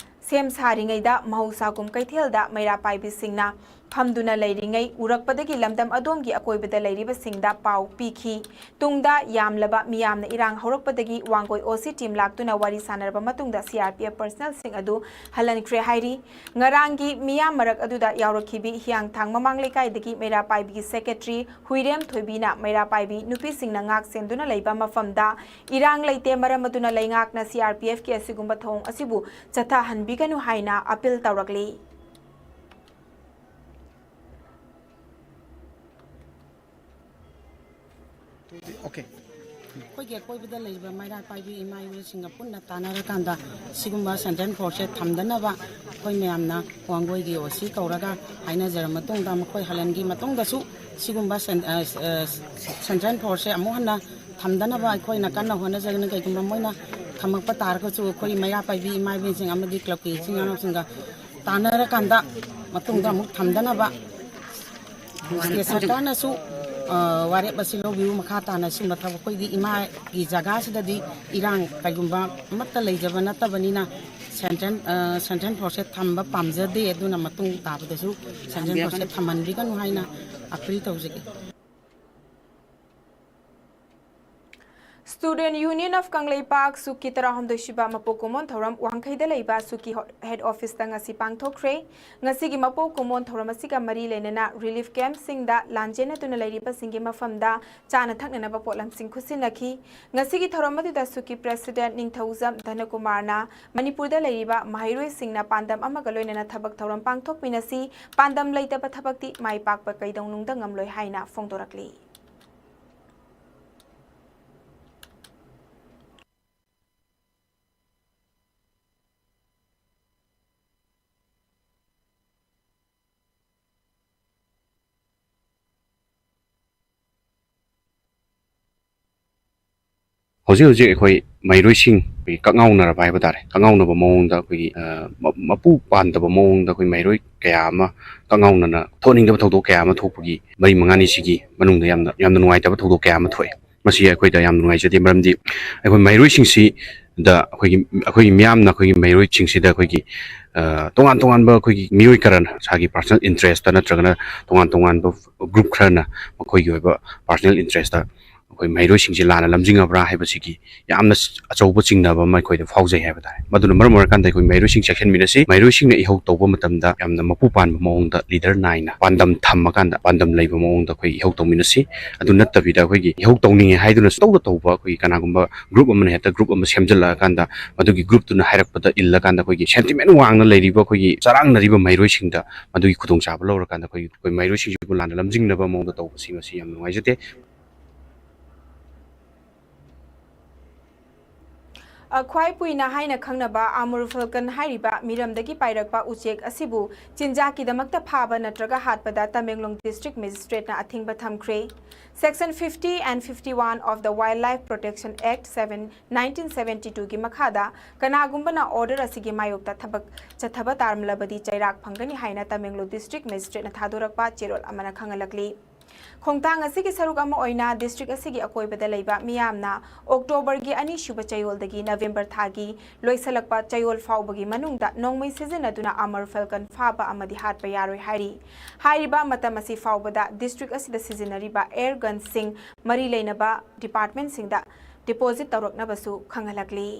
ꯁꯦꯝ ꯁꯥꯔꯤꯉꯩꯗ ꯃꯍꯧꯁꯥꯒꯨꯝ ꯀꯩꯊꯦꯜꯗ ꯃꯩꯔꯥ ꯄꯥꯏꯕꯤꯁꯤꯡꯅ ꯐꯝꯗꯨꯅ ꯂꯩꯔꯤꯉꯩ ꯎꯔꯛꯄꯗꯒꯤ ꯂꯝꯗꯝ ꯑꯗꯣꯝꯒꯤ ꯑꯀꯣꯏꯕꯗ ꯂꯩꯔꯤꯕꯁꯤꯡꯗ ꯄꯥꯎ ꯄꯤꯈꯤ꯫ ꯇꯨꯡꯗ ꯌꯥꯝꯂꯕ ꯃꯤꯌꯥꯝꯅ ꯏꯔꯥꯡ ꯍꯧꯔꯛꯄꯗꯒꯤ ꯋꯥꯡꯒꯣꯏ O C team ꯂꯥꯛꯇꯨꯅ ꯋꯥꯔꯤ ꯁꯥꯟꯅꯔꯕ ꯃꯇꯨꯡꯗ C R P F personnel ꯁꯤꯡ ꯑꯗꯨ ꯍꯜꯍꯟꯈ꯭ꯔꯦ ꯍꯥꯏꯔꯤ꯫ ꯉꯔꯥꯡꯒꯤ ꯃꯤꯌꯥꯝ ꯃꯔꯛ ꯑꯗꯨꯗ ꯌꯥꯎꯔꯛꯈꯤꯕꯤ ꯍꯤꯌꯥꯡꯊꯥꯡ ꯃꯃꯥꯡ ꯂꯩꯀꯥꯏꯗꯒꯤ ꯃꯩꯔꯥ ꯄꯥꯏꯕꯤꯒꯤ secretary ꯍꯨꯏꯔꯦꯝ ꯊꯣꯏꯕꯤꯅ ꯃꯩꯔꯥ ꯄꯥꯏꯕꯤ ꯅꯨꯄꯤꯁꯤꯡꯅ ꯉꯥꯛ ꯁꯦꯟꯗꯨꯅ ꯂꯩꯕ ꯃꯐꯝꯗ ꯏꯔꯥꯡ ꯂꯩꯇꯦ, ꯃꯔꯝ ꯑꯗꯨꯅ ꯂꯩꯉꯥꯛꯅ C R P F ꯀꯤ ꯑꯁꯤꯒꯨꯝꯕ ꯊꯧꯑꯣꯡ ꯑꯁꯤꯕꯨ ꯆꯠꯊꯍꯟꯕꯤꯒꯅꯨ ꯍꯥꯏꯅ appeal ꯇꯧꯔꯛꯂꯤ꯫ Okay. ꯑꯩꯈꯣꯏꯒꯤ ꯑꯀꯣꯏꯕꯗ ꯂꯩꯔꯤꯕ ꯃꯩꯔꯥ ꯄꯥꯏꯕꯤ ꯏꯃꯥ ꯏꯕꯦꯜꯁꯤꯡꯒ ꯄꯨꯟꯅ ꯇꯥꯟꯅꯔꯀꯥꯟꯗ ꯁꯤꯒꯨꯝꯕ ꯁꯦꯟꯇ꯭ꯔꯦꯜ ꯐꯣꯔꯁꯁꯦ ꯊꯝꯗꯅꯕ ꯑꯩꯈꯣꯏ ꯃꯌꯥꯝꯅ ꯋꯥꯡꯒꯣꯏꯒꯤ ꯑꯣ ꯁꯤ ꯀꯧꯔꯒ ꯍꯥꯏꯅꯖꯔ ꯃꯇꯨꯡꯗ ꯃꯈꯣꯏ ꯍꯜꯍꯟꯈꯤ ꯃꯇꯨꯡꯗꯁꯨ ꯁꯤꯒꯨꯝꯕ ꯁꯦꯟ-, ꯑ, ꯑ, ꯁꯦꯟꯇ꯭ꯔꯦꯜ ꯐꯣꯔꯁꯁꯦ ꯑꯃꯨꯛ ꯍꯟꯅ ꯊꯝꯗꯅꯕ ꯑꯩꯈꯣꯏꯅ ꯀꯟꯅ ꯍꯣꯠꯅꯖꯒꯅꯤ꯫ ꯀꯩꯒꯨꯝꯕ ꯃꯣꯏꯅ ꯊꯝꯃꯛꯄ ꯇꯥꯔꯒꯁꯨ ꯑꯩꯈꯣꯏ ꯃꯩꯔꯥ ꯄꯥꯏꯕꯤ ꯏꯃꯥ ꯏꯕꯦꯜꯁꯤꯡ ꯑꯃꯗꯤ ꯀ꯭ꯂꯕꯀꯤ ꯏꯆꯤꯟ ꯏꯅꯥꯎꯁꯤꯡꯒ ꯇꯥꯟꯅꯔꯀꯥꯟꯗ ꯃꯇꯨꯡꯗ ꯑꯃꯨꯛ ꯊꯝꯗꯅꯕ ꯁ꯭ꯇꯦꯠ ꯁꯔꯀꯥꯔꯅꯁꯨ, ꯑ, ꯋꯥꯔꯦꯞ ꯑꯁꯤ ꯂꯧꯕꯤꯌꯨ꯫ ꯃꯈꯥ ꯇꯥꯅ ꯁꯤꯒꯨꯝꯕ ꯊꯕꯛ ꯑꯩꯈꯣꯏꯗꯤ ꯏꯃꯥꯒꯤ ꯖꯒꯥꯁꯤꯗꯗꯤ ꯏꯔꯥꯡ ꯀꯩꯒꯨꯝꯕ ꯑꯃꯠꯇ ꯂꯩꯖꯕ ꯅꯠꯇꯕꯅꯤꯅ ꯁꯦꯟꯇ꯭ꯔꯦꯜ, ꯑ, ꯁꯦꯟꯇ꯭ꯔꯦꯜ ꯐꯣꯔꯁꯁꯦ ꯊꯝꯕ ꯄꯥꯝꯖꯗꯦ꯫ ꯑꯗꯨꯅ ꯃꯇꯨꯡ ꯇꯥꯕꯗꯁꯨ ꯁꯦꯟꯇ꯭ꯔꯦꯜ ꯐꯣꯔꯁꯁꯦ ꯊꯝꯍꯟꯕꯤꯒꯅꯨ ꯍꯥꯏꯅ ꯑꯄꯤꯜ ꯇꯧꯖꯒꯦ꯫ Student Union of ꯀꯪꯂꯩꯄꯥꯛ ꯁꯨꯀꯤ ꯇꯔꯥꯍꯨꯝꯗꯣꯏ ꯁꯨꯕ ꯃꯄꯣꯛ ꯀꯨꯝꯑꯣꯟ ꯊꯧꯔꯝ ꯋꯥꯡꯈꯩꯗ ꯂꯩꯕ ꯁꯨꯀꯤ ꯍꯣ-, ꯍꯦꯗ ꯑꯣꯐꯤꯁꯇ ꯉꯁꯤ ꯄꯥꯡꯊꯣꯛꯈ꯭ꯔꯦ꯫ ꯉꯁꯤꯒꯤ ꯃꯄꯣꯛ ꯀꯨꯝꯑꯣꯟ ꯊꯧꯔꯝ ꯑꯁꯤꯒ ꯃꯔꯤ ꯂꯩꯅꯅ ꯔꯤꯂꯤꯐ ꯀꯦꯝꯞꯁꯤꯡꯗ ꯂꯥꯟꯖꯦꯟꯅꯗꯨꯅ ꯂꯩꯔꯤꯕꯁꯤꯡꯒꯤ ꯃꯐꯝꯗ ꯆꯥꯅ ꯊꯛꯅꯅꯕ ꯄꯣꯠꯂꯝꯁꯤꯡ ꯈꯨꯠꯁꯤꯟꯅꯈꯤ꯫ ꯉꯁꯤꯒꯤ ꯊꯧꯔꯝ ꯑꯗꯨꯗ ꯁꯨꯀꯤ ꯄ꯭ꯔꯦꯁꯤꯗꯦꯟꯠ ꯅꯤꯡꯊꯧꯖꯝ ꯙꯅꯀꯨꯃꯥꯔꯅ ꯃꯅꯤꯄꯨꯔꯗ ꯂꯩꯔꯤꯕ ꯃꯍꯩꯔꯣꯏꯁꯤꯡꯅ ꯄꯥꯟꯗꯝ ꯑꯃꯒ ꯂꯣꯏꯅꯅ ꯊꯕꯛ ꯊꯧꯔꯝ ꯄꯥꯡꯊꯣꯛꯃꯤꯟꯅꯁꯤ, ꯄꯥꯟꯗꯝ ꯂꯩꯇꯕ ꯊꯕꯛꯇꯤ ꯃꯥꯏ ꯄꯥꯛꯄ ꯀꯩꯗꯧꯅꯨꯡꯗ ꯉꯝꯂꯣꯏ ꯍꯥꯏꯅ ꯐꯣꯡꯗꯣꯔꯛꯂꯤ꯫ ꯍꯧꯖꯤꯛ ꯍꯧꯖꯤꯛ ꯑꯩꯈꯣꯏ ꯃꯍꯩꯔꯣꯏꯁꯤꯡ ꯑꯩꯈꯣꯏꯒꯤ ꯀꯛꯉꯥꯎꯅꯔꯕ ꯍꯥꯏꯕ ꯇꯥꯔꯦ, ꯀꯛꯉꯥꯎꯅꯕ ꯃꯑꯣꯡꯗ ꯑꯩꯈꯣꯏꯒꯤ, ꯑ, ꯃ-, ꯃꯄꯨ ꯄꯥꯟꯗꯕ ꯃꯑꯣꯡꯗ ꯑꯩꯈꯣꯏ ꯃꯍꯩꯔꯣꯏ ꯀꯌꯥ ꯑꯃ ꯀꯛꯉꯥꯎꯅꯅ ꯊꯣꯛꯍꯟꯅꯤꯡꯗꯕ ꯊꯧꯗꯣꯛ ꯀꯌꯥ ꯑꯃ ꯊꯣꯛꯄꯒꯤ ꯃꯔꯤ ꯃꯉꯥꯅꯤꯁꯤꯒꯤ ꯃꯅꯨꯡꯗ ꯌꯥꯝꯅ, ꯌꯥꯝꯅ ꯅꯨꯡꯉꯥꯏꯇꯕ ꯊꯧꯗꯣꯛ ꯀꯌꯥ ꯑꯃ ꯊꯣꯛꯑꯦ꯫ ꯃꯁꯤ ꯑꯩꯈꯣꯏꯗ ꯌꯥꯝꯅ ꯅꯨꯡꯉꯥꯏꯖꯗꯦ, ꯃꯔꯝꯗꯤ ꯑꯩꯈꯣꯏ ꯃꯍꯩꯔꯣꯏꯁꯤꯡꯁꯤꯗ ꯑꯩꯈꯣꯏꯒꯤ, ꯑꯩꯈꯣꯏꯒꯤ ꯃꯤꯌꯥꯝꯅ ꯑꯩꯈꯣꯏꯒꯤ ꯃꯍꯩꯔꯣꯏꯁꯤꯡꯁꯤꯗ ꯑꯩꯈꯣꯏꯒꯤ, ꯑ, ꯇꯣꯉꯥꯟ ꯇꯣꯉꯥꯟꯕ ꯑꯩꯈꯣꯏꯒꯤ ꯃꯤꯑꯣꯏ ꯈꯔꯅ ꯏꯁꯥꯒꯤ personal interest ꯅꯠꯇ꯭ꯔꯒꯅ ꯇꯣꯉꯥꯟ ꯇꯣꯉꯥꯟꯕ group ꯈꯔꯅ ꯃꯈꯣꯏꯒꯤ ꯑꯣꯏꯕ personal interest ꯑꯩꯈꯣꯏ ꯃꯍꯩꯔꯣꯏꯁꯤꯡꯁꯦ ꯂꯥꯟꯅ ꯂꯝꯖꯤꯡꯉꯕ꯭ꯔꯥ ꯍꯥꯏꯕꯁꯤꯒꯤ ꯌꯥꯝꯅ ꯑꯆꯧꯕ ꯆꯤꯡꯅꯕ ꯑꯃ ꯑꯩꯈꯣꯏꯗ ꯐꯥꯎꯖꯩ ꯍꯥꯏꯕ ꯇꯥꯔꯦ꯫ ꯃꯗꯨꯅ ꯃꯔꯝ ꯑꯣꯏꯔꯀꯥꯟꯗ ꯑꯩꯈꯣꯏ ꯃꯍꯩꯔꯣꯏꯁꯤꯡ ꯆꯦꯛꯁꯤꯟꯃꯤꯟꯅꯁꯤ꯫ ꯃꯍꯩꯔꯣꯏꯁꯤꯡꯅ ꯏꯍꯧ ꯇꯧꯕ ꯃꯇꯝꯗ ꯌꯥꯝꯅ ꯃꯄꯨ ꯄꯥꯟꯕ ꯃꯑꯣꯡꯗ leader ꯅꯥꯏꯅ ꯄꯥꯟꯗꯝ ꯊꯝꯃꯀꯥꯟꯗ, ꯄꯥꯟꯗꯝ ꯂꯩꯕ ꯃꯑꯣꯡꯗ ꯑꯩꯈꯣꯏ ꯏꯍꯧ ꯇꯧꯃꯤꯟꯅꯁꯤ꯫ ꯑꯗꯨ ꯅꯠꯇꯕꯤꯗ ꯑꯩꯈꯣꯏꯒꯤ ꯏꯍꯧ ꯇꯧꯅꯤꯡꯉꯦ ꯍꯥꯏꯗꯨꯅ ꯁꯨꯡꯇꯧꯗ ꯇꯧꯕ, ꯑꯩꯈꯣꯏꯒꯤ ꯀꯅꯥꯒꯨꯝꯕ group ꯑꯃꯅ ꯍꯦꯛꯇ group ꯑꯃ ꯁꯦꯝꯖꯤꯜꯂꯛꯑꯀꯥꯟꯗ ꯃꯗꯨꯒꯤ group ꯇꯨꯅ ꯍꯥꯏꯔꯛꯄꯗ ꯏꯜꯂꯀꯥꯟꯗ ꯑꯩꯈꯣꯏꯒꯤ sentiment ꯋꯥꯡꯅ ꯂꯩꯔꯤꯕ, ꯑꯩꯈꯣꯏꯒꯤ ꯆꯔꯥꯡꯅꯔꯤꯕ ꯃꯍꯩꯔꯣꯏꯁꯤꯡꯗ ꯃꯗꯨꯒꯤ ꯈꯨꯗꯣꯡꯆꯥꯕ ꯂꯧꯔꯀꯥꯟꯗ ꯑꯩꯈꯣꯏꯒꯤ, ꯑꯩꯈꯣꯏ ꯃꯍꯩꯔꯣꯏꯁꯤꯡꯁꯤꯕꯨ ꯂꯥꯟꯅ ꯂꯝꯖꯤꯡꯅꯕ ꯃꯑꯣꯡꯗ ꯇꯧꯕꯁꯤ ꯃꯁꯤ ꯌꯥꯝ ꯅꯨꯡꯉꯥꯏꯖꯗꯦ꯫ ꯑ, ꯈ꯭ꯋꯥꯏ ꯄꯨꯏꯅ ꯍꯥꯏꯅ ꯈꯪꯅꯕ ꯑꯃꯨꯔ ꯐꯦꯜꯀꯟ ꯍꯥꯏꯔꯤꯕ ꯃꯤꯔꯝꯗꯒꯤ ꯄꯥꯏꯔꯛꯄ ꯎꯆꯦꯛ ꯑꯁꯤꯕꯨ ꯆꯤꯟꯖꯥꯛꯀꯤꯗꯃꯛꯇ ꯐꯥꯕ ꯅꯠꯇ꯭ꯔꯒ ꯍꯥꯠꯄꯗ ꯇꯃꯦꯡꯂꯣꯡ ꯗꯤꯁꯇ꯭ꯔꯤꯛ ꯃꯦꯖꯤꯁꯇ꯭ꯔꯦꯠꯅ ꯑꯊꯤꯡꯕ ꯊꯝꯈ꯭ꯔꯦ꯫ Section fifty and fifty-one of the Wildlife Protection Act seven, nineteen seventy-two ꯒꯤ ꯃꯈꯥꯗ ꯀꯅꯥꯒꯨꯝꯕꯅ ꯑꯣꯔꯗꯔ ꯑꯁꯤꯒꯤ ꯃꯥꯌꯣꯛꯇ ꯊꯕꯛ ꯆꯠꯊꯕ ꯇꯥꯔꯝꯂꯕꯗꯤ ꯆꯩꯔꯥꯛ ꯐꯪꯒꯅꯤ ꯍꯥꯏꯅ ꯇꯃꯦꯡꯂꯣꯡ ꯗꯤꯁꯇ꯭ꯔꯤꯛ ꯃꯦꯖꯤꯁꯇ꯭ꯔꯦꯠꯅ ꯊꯥꯗꯣꯔꯛꯄ ꯆꯦꯔꯣꯜ ꯑꯃꯅ ꯈꯪꯍꯜꯂꯛꯂꯤ꯫ ꯈꯣꯡꯊꯥꯡ ꯑꯁꯤꯒꯤ ꯁꯔꯨꯛ ꯑꯃ ꯑꯣꯏꯅ ꯗꯤꯁꯇ꯭ꯔꯤꯛ ꯑꯁꯤꯒꯤ ꯑꯀꯣꯏꯕꯗ ꯂꯩꯕ ꯃꯤꯌꯥꯝꯅ ꯑꯣꯛꯇꯣꯕꯔꯒꯤ ꯑꯅꯤꯁꯨꯕ ꯆꯌꯣꯜꯗꯒꯤ ꯅꯕꯦꯝꯕꯔ ꯊꯥꯒꯤ ꯂꯣꯏꯁꯤꯜꯂꯛꯄ ꯆꯌꯣꯜ ꯐꯥꯎꯕꯒꯤ ꯃꯅꯨꯡꯗ ꯅꯣꯡꯃꯩ ꯁꯤꯖꯤꯟꯅꯗꯨꯅ ꯑꯃꯔ ꯐꯦꯜꯀꯟ ꯐꯥꯕ ꯑꯃꯗꯤ ꯍꯥꯠꯄ ꯌꯥꯔꯣꯏ ꯍꯥꯏꯔꯤ꯫ ꯍꯥꯏꯔꯤꯕ ꯃꯇꯝ ꯑꯁꯤ ꯐꯥꯎꯕꯗ ꯗꯤꯁꯇ꯭ꯔꯤꯛ ꯑꯁꯤꯗ ꯁꯤꯖꯤꯟꯅꯔꯤꯕ ꯑꯦꯌꯔ ꯒꯟꯁꯤꯡ ꯃꯔꯤ ꯂꯩꯅꯕ ꯗꯤꯄꯥꯔꯠꯃꯦꯟꯁꯤꯡꯗ deposit ꯇꯧꯔꯛꯅꯕꯁꯨ ꯈꯪꯍꯜꯂꯛꯂꯤ꯫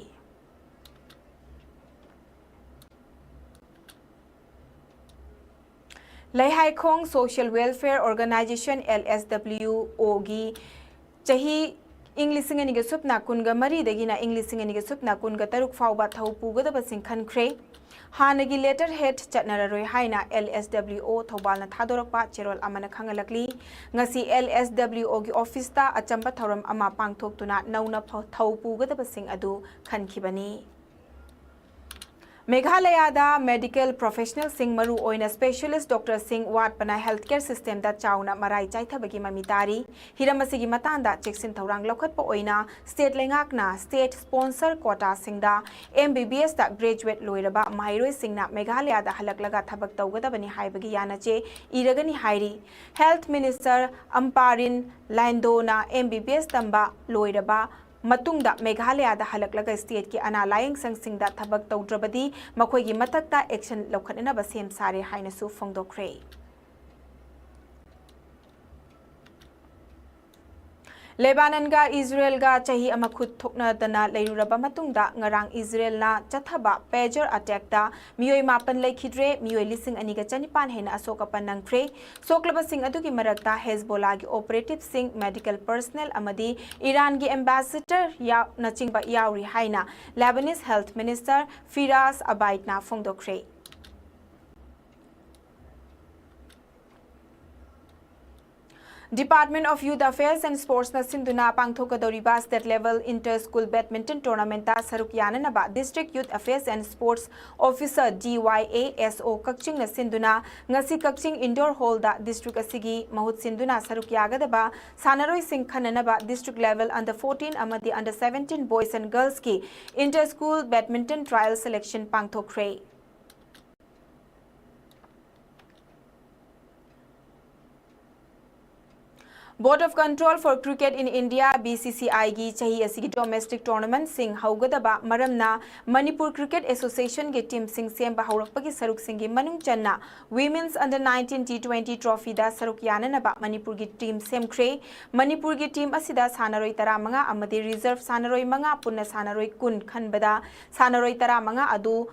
ꯂꯩꯍꯥꯏꯈꯣꯡ Social Welfare Organization, L S W O ꯒꯤ ꯆꯍꯤ ꯏꯪ ꯂꯤꯁꯤꯡ ꯑꯅꯤꯒ ꯁꯨꯞꯅ ꯀꯨꯟꯒ ꯃꯔꯤꯗꯒꯤꯅ ꯏꯪ ꯂꯤꯁꯤꯡ ꯑꯅꯤꯒ ꯁꯨꯞꯅ ꯀꯨꯟꯒ ꯇꯔꯨꯛ ꯐꯥꯎꯕ ꯊꯧ ꯄꯨꯒꯗꯕꯁꯤꯡ ꯈꯟꯈ꯭ꯔꯦ꯫ ꯍꯥꯟꯅꯒꯤ ꯂꯦꯇꯔ ꯍꯦꯗ ꯆꯠꯅꯔꯔꯣꯏ ꯍꯥꯏꯅ L S W O ꯊꯧꯕꯥꯜꯅ ꯊꯥꯗꯣꯔꯛꯄ ꯆꯦꯔꯣꯜ ꯑꯃꯅ ꯈꯪꯍꯜꯂꯛꯂꯤ꯫ ꯉꯁꯤ L S W O ꯒꯤ ꯑꯣꯐꯤꯁꯇ ꯑꯆꯝꯕ ꯊꯧꯔꯝ ꯑꯃ ꯄꯥꯡꯊꯣꯛꯇꯨꯅ ꯅꯧꯅ ꯐ-, ꯊꯧ ꯄꯨꯒꯗꯕꯁꯤꯡ ꯑꯗꯨ ꯈꯟꯈꯤꯕꯅꯤ꯫ ꯃꯦꯘꯥꯂꯌꯥꯗ ꯃꯦꯗꯤꯀꯦꯜ ꯄ꯭ꯔꯣꯐꯦꯁꯅꯦꯜꯁꯤꯡ, ꯃꯔꯨꯑꯣꯏꯅ ꯁ꯭ꯄꯦꯁꯤꯌꯦꯂꯤꯁ ꯗꯣꯛꯇꯔꯁꯤꯡ ꯋꯥꯠꯄꯅ ꯍꯦꯜꯊ ꯀꯦꯌꯔ ꯁꯤꯁꯇꯦꯝꯗ ꯆꯥꯎꯅ ꯃꯔꯥꯏ ꯆꯥꯏꯊꯕꯒꯤ ꯃꯃꯤ ꯇꯥꯔꯤ꯫ ꯍꯤꯔꯝ ꯑꯁꯤꯒꯤ ꯃꯇꯥꯡꯗ ꯆꯦꯛꯁꯤꯟ ꯊꯧꯔꯥꯡ ꯂꯧꯈꯠꯄ ꯑꯣꯏꯅ ꯁ꯭ꯇꯦꯠ ꯂꯩꯉꯥꯛꯅ ꯁ꯭ꯇꯦꯠ ꯁ꯭ꯄꯣꯟꯁꯔ ꯀꯣꯇꯥꯁꯤꯡꯗ M B B S ꯇ ꯒ꯭ꯔꯦꯖꯨꯋꯦꯠ ꯂꯣꯏꯔꯕ ꯃꯍꯩꯔꯣꯏꯁꯤꯡꯅ ꯃꯦꯘꯥꯂꯌꯥꯗ ꯍꯜꯂꯛꯂꯒ ꯊꯕꯛ ꯇꯧꯒꯗꯕꯅꯤ ꯍꯥꯏꯕꯒꯤ ꯌꯥꯅꯆꯦ ꯏꯔꯒꯅꯤ ꯍꯥꯏꯔꯤ꯫ Health minister Ampareen Lyngdoh M B B S ꯇꯝꯕ ꯂꯣꯏꯔꯕ ꯃꯇꯨꯡꯗ ꯃꯦꯘꯥꯂꯌꯥꯗ ꯍꯜꯂꯛꯂꯒ ꯁ꯭ꯇꯦꯠꯀꯤ ꯑꯅꯥ ꯂꯥꯌꯦꯡ ꯁꯪꯁꯤꯡꯗ ꯊꯕꯛ ꯇꯧꯗ꯭ꯔꯕꯗꯤ ꯃꯈꯣꯏꯒꯤ ꯃꯊꯛꯇ ꯑꯦꯛꯁꯟ ꯂꯧꯈꯠꯅꯅꯕ ꯁꯦꯝ ꯁꯥꯔꯦ ꯍꯥꯏꯅꯁꯨ ꯐꯣꯡꯗꯣꯛꯈ꯭ꯔꯦ꯫ ꯂꯦꯕꯥꯅꯟꯒ ꯏꯖꯔꯦꯜꯒ ꯆꯍꯤ ꯑꯃ ꯈꯨꯠ ꯊꯣꯛꯅꯗꯅ ꯂꯩꯔꯨꯔꯕ ꯃꯇꯨꯡꯗ ꯉꯔꯥꯡ ꯏꯖꯔꯦꯜꯅ ꯆꯠꯊꯕ ꯄꯦꯖꯔ ꯑꯦꯇꯦꯛꯇ ꯃꯤꯑꯣꯏ ꯃꯥꯄꯟ ꯂꯩꯈꯤꯗ꯭ꯔꯦ, ꯃꯤꯑꯣꯏ ꯂꯤꯁꯤꯡ ꯑꯅꯤꯒ ꯆꯅꯤꯄꯥꯟ ꯍꯦꯟꯅ ꯑꯁꯣꯛ ꯑꯄꯟ ꯅꯪꯈ꯭ꯔꯦ꯫ ꯁꯣꯛꯂꯕꯁꯤꯡ ꯑꯗꯨꯒꯤ ꯃꯔꯛꯇ ꯍꯦꯖꯕꯣꯂꯥꯒꯤ ꯑꯣꯄꯔꯦꯇꯤꯚꯁꯤꯡ, ꯃꯦꯗꯤꯀꯦꯜ ꯄꯔꯁꯅꯦꯜ ꯑꯃꯗꯤ ꯏꯔꯥꯟꯒꯤ ꯑꯦꯝꯕꯦꯁꯦꯗꯔ ꯌꯥꯎ-, ꯅꯆꯤꯡꯕ ꯌꯥꯎꯔꯤ ꯍꯥꯏꯅ ꯂꯦꯕꯅꯤꯁ ꯍꯦꯜꯊ ꯃꯤꯅꯤꯁꯇꯔ ꯐꯤꯔꯥꯖ ꯑꯕꯥꯏꯗꯅ ꯐꯣꯡꯗꯣꯛꯈ꯭ꯔꯦ꯫ Department of Youth Affairs and Sportsꯅ ꯁꯤꯟꯗꯨꯅ ꯄꯥꯡꯊꯣꯛꯀꯗꯧꯔꯤꯕ State Level Inter School Badminton Tournamentꯇ ꯁꯔꯨꯛ ꯌꯥꯅꯅꯕ District Youth Affairs and Sports Officer, D Y A S O, ꯀꯛꯆꯤꯡꯅ ꯁꯤꯟꯗꯨꯅ ꯉꯁꯤ ꯀꯛꯆꯤꯡ Indoor Hallꯗ district ꯑꯁꯤꯒꯤ ꯃꯍꯨꯠ ꯁꯤꯟꯗꯨꯅ ꯁꯔꯨꯛ ꯌꯥꯒꯗꯕ ꯁꯥꯟꯅꯔꯣꯏꯁꯤꯡ ꯈꯟꯅꯅꯕ district level under fourteen ꯑꯃꯗꯤ under seventeen boys and girlsꯀꯤ Inter School Badminton Trial Selection ꯄꯥꯡꯊꯣꯛꯈ꯭ꯔꯦ꯫ Board of Control for Cricket in India, B C C I ꯒꯤ ꯆꯍꯤ ꯑꯁꯤꯒꯤ domestic tournamentꯁꯤꯡ ꯍꯧꯒꯗꯕ ꯃꯔꯝꯅ ꯃꯅꯤꯄꯨꯔ Cricket Associationꯒꯤ teamꯁꯤꯡ ꯁꯦꯝꯕ ꯍꯧꯔꯛꯄꯒꯤ ꯁꯔꯨꯛꯁꯤꯡꯒꯤ ꯃꯅꯨꯡ ꯆꯟꯅ Women's Under nineteen T twenty trophyꯗ ꯁꯔꯨꯛ ꯌꯥꯅꯅꯕ ꯃꯅꯤꯄꯨꯔꯒꯤ team ꯁꯦꯝꯈ꯭ꯔꯦ꯫ ꯃꯅꯤꯄꯨꯔꯒꯤ team ꯑꯁꯤꯗ ꯁꯥꯟꯅꯔꯣꯏ ꯇꯔꯥꯃꯉꯥ ꯑꯃꯗꯤ reserve ꯁꯥꯟꯅꯔꯣꯏ ꯃꯉꯥ, ꯄꯨꯟꯅ ꯁꯥꯟꯅꯔꯣꯏ ꯀꯨꯟ ꯈꯟꯕꯗ ꯁꯥꯟꯅꯔꯣꯏ ꯇꯔꯥꯃꯉꯥ ꯑꯗꯨ